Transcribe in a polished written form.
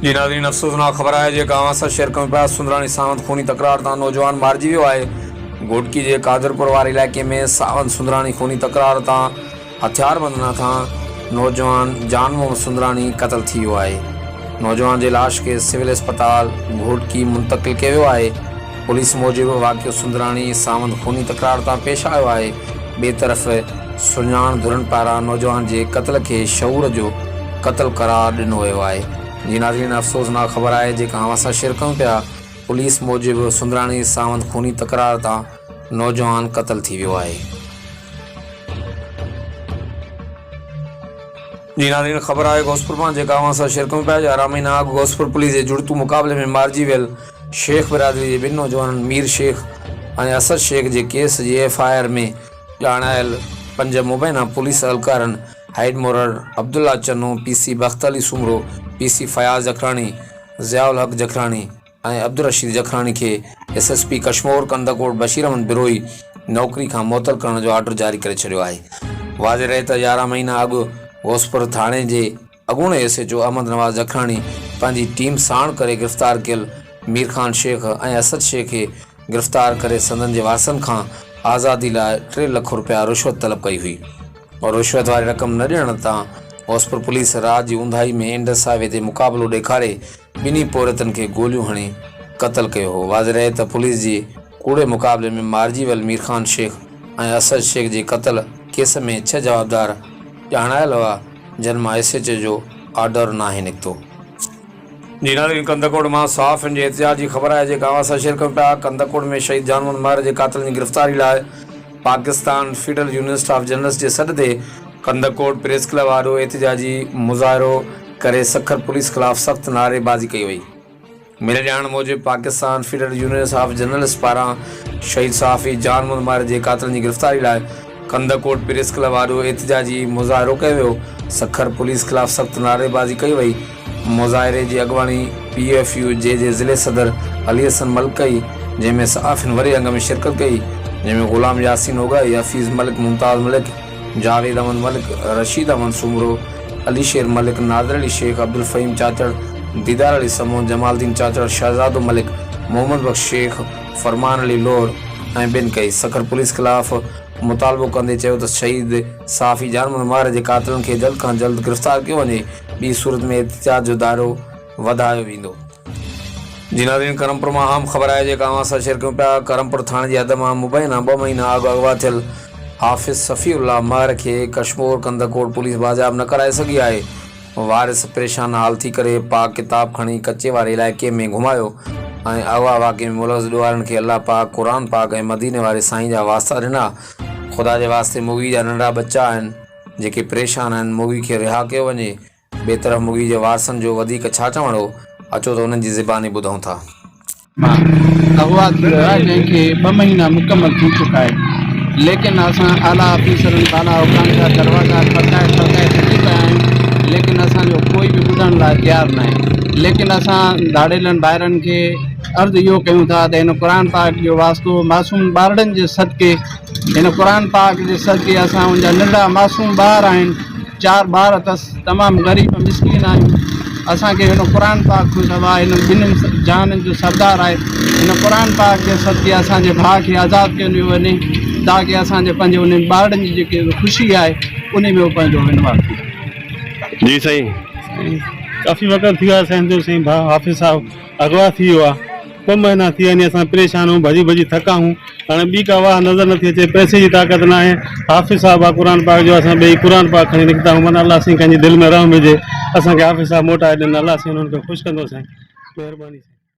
جي ناظرين افسوسناڪ خبر آهي جيڪا اوهان سان شيئر ڪيون پيا سندراڻي ساوند خوني تڪرار تان نوجوان مارجي ويو آهي گهوٽڪي جي قادرپور واري علائقي ۾ ساوند سندراڻي خوني تڪرار تان هٿياربندن هٿان نوجوان جان محمد سندراڻي قتل ٿي ويو آهي نوجوان جي لاش کي سول اسپتال گهوٽڪي منتقل ڪيو ويو آهي پوليس موجب واقعو سندراڻي ساوند خوني تڪرار تان پيش آيو آهي ٻئي طرف سڃاڻ ڌرين پاران نوجوان جي قتل کي شعور جو قتل قرار ڏنو ويو آهي. جي ناظرين افسوسناڪ خبر آهي جيڪا اوهان سان شيئر ڪيون پيا پوليس موجب سندراڻي ساوند خوني تڪرار تان نوجوان قتل ٿي ويو آهي. جي ناظرين خبر آهي غوثپور مان جيڪا اوهان سان شيئر ڪيون پيا 11 مهينا اڳ غوثپور پوليس جي جڙتو مقابلي ۾ مارجي ويل شيخ برادري جي ٻن نوجوانن مير شيخ ۽ اسد شيخ جي ڪيس جي ايف I R ۾ ڄاڻايل پنج مبينا پوليس اهلڪارن head Morar Abdullah Channo, P C Bakht Ali Soomro, P C Fayaz Jakhrani, Zia ul Haq Jakhrani ۽ Abdul Rasheed Jakhrani کي S S P Kashmore Kandhkot Bashir Ahmed Brohi نوڪري کان معطل ڪرڻ جو آرڊر جاري ڪري ڇڏيو آهي. واضح رهي ته 11 مهينا اڳ غوثپور ٿاڻي جي اڳوڻي S H O Ahmed Nawaz Jakhrani پنهنجي ٽيم ساڻ ڪري گرفتار ڪيل مير خان شيخ ۽ اسد شيخ کي گرفتار ڪري سندن جي وارثن کان آزادي لاء ٽي لک رپيا رشوت طلب ڪئي هئي رشوت واري رقم نه ڏيڻ تان غوثپور پوليس رات جي اونداهي ۾ انڊس هاء وي تي مقابلو ڏيکاري ٻنهي پورهيتن کي گوليون هڻي قتل ڪيو هو. واضح رهي ته پوليس جي ڪوڙي مقابلي ۾ مارجي ويل مير خان شيخ ۽ اسد شيخ جي قتل ڪيس ۾ ڇهه جوابدار ڄاڻايل هئا جن مان ايس ايڇ او جو آرڊر ناهي نڪتو. جي ناظرين ڪنڌڪوٽ مان صحافين جي احتجاج جي خبر آهي جيڪا اوهان سان شيئر ڪيون پيا ڪنڌڪوٽ ۾ شهيد جان محمد مهر جي قاتلن جي گرفتاري لاء Pakistan federal Unionist of journalist جي سڏ تي ڪنڌڪوٽ پريس ڪلب آڏو احتجاجي مظاهرو ڪري سکر پوليس خلاف سخت نعريبازي ڪئي وئي. مليل ڄاڻ موجب Pakistan federal unions of journalist پاران شهيد صحافي جان محمد ماهر جي قاتلن جي گرفتاري لاء ڪنڌڪوٽ پريس ڪلب آڏو احتجاجي مظاهرو ڪيو ويو، سکر پوليس خلاف سخت نعريبازي ڪئي وئي، مظاهري جي اڳواڻي پي ايف يو جي جي ضلعي صدر علي حسن ملڪ ڪئي، جنهن ۾ صحافين وڏي انگ ۾ شرڪت ڪئي، جنهن ۾ غلام ياسين اوڳاهي، حفيظ ملڪ، ممتاز ملڪ، جاويد احمد ملڪ، رشيد احمد سومرو، علي شير ملڪ، نادر علي شيخ، عبدالفهيم چاچڙ، ديدار علي سمون، جمال الدين چاچڙ، شهزادو ملڪ، محمد بخش شيخ، فرمان علي لوهر ۽ ٻين ڪئي. سکر پوليس خلاف مطالبو ڪندي چيو ته شهيد صحافي جان محمد مهر جي قاتلن کي جلد کان جلد گرفتار ڪيو وڃي، ٻي صورت ۾ احتجاج جو دائرو وڌايو ويندو. جي ناظرين ڪرمپور مان اهم خبر آهي جيڪا اوهان سان شيئر ڪيون پيا ڪرمپور ٿاڻي جي حد مان مبينا ٻه مهينا اڳ اغوا ٿيل حافظ صفي الله مهر کي ڪشمور ڪنڌڪوٽ پوليس بازياب نه ڪرائي سگهي آهي وارث پريشان حال ٿي ڪري پاڪ ڪتاب کڻي ڪچي واري علائقي ۾ گهمايو ۽ اغوا واقعي ۾ ملوث ڏوهارين کي الله پاڪ قرآن پاڪ ۽ مديني واري سائين جا واسطا ڏنا خدا جي واسطي مغوي جا ننڍڙا ٻچا آهن جيڪي پريشان آهن مغوي کي رها ڪيو وڃي ٻئي طرف مغوي جي وارثن جو وڌيڪ ڇا چوڻ هو، اچو ته انهن جي زباني ٻڌون ٿا. مان اغوا ٿي ويو آهي جنهن کي ٻه مهينا مڪمل ٿي چڪا آهن ليڪن اسان اعليٰ آفيسرن بالا حڪام جا دروازا کڙڪائي کڙڪائي ٿڪي پيا آهيون ليڪن اسان جو ڪوئي به ٻڌڻ لاء تيار ناهي ليڪن اسان ڌاڙيلن ڀائرن کي عرض اهو ڪيون ٿا ته هن قرآن پاڪ جو واسطو معصوم ٻارڙن جي صدقي هن قرآن پاڪ جي صدقي اسان ان جا ننڍڙا معصوم ٻار آهن چار ٻار اٿس تمام غريب مسڪين آهيون اسان کي هن قرآن پاڪ کان سواء هن ٻنهين جهانن جو سردار آهي هن قرآن پاڪ جي صدقي اسان جي ڀاء کي آزاد ڪيو وڃي تاڪه اسان جي پنهنجي انهن ٻارڙن جي جيڪي خوشي آهي ان ۾ هو پنهنجو وهنوار ٿي جي سائين ڪافي وقت ٿي ويو آهي سائين جو سائين ڀاء حافظ صاحب اغوا ٿي ويو آهي ٻه مهينا ٿي ويا آهن اسان پريشان آهيون ڀڄي ڀڄي ٿڪا آهيون هاڻي ٻي ڪا واهه نظر نٿي اچي پئسي جي طاقت ناهي حافظ صاحب آ قرآن پاڪ جو اسان ٻئي قرآن پاڪ کڻي نڪتا آهيون من الله سائين ڪنهن جي دل ۾ رحم وجهي اسان کي حافظ صاحب موٽائي ڏين الله سائين انهن کي خوش ڪندو سائين مهرباني سائين.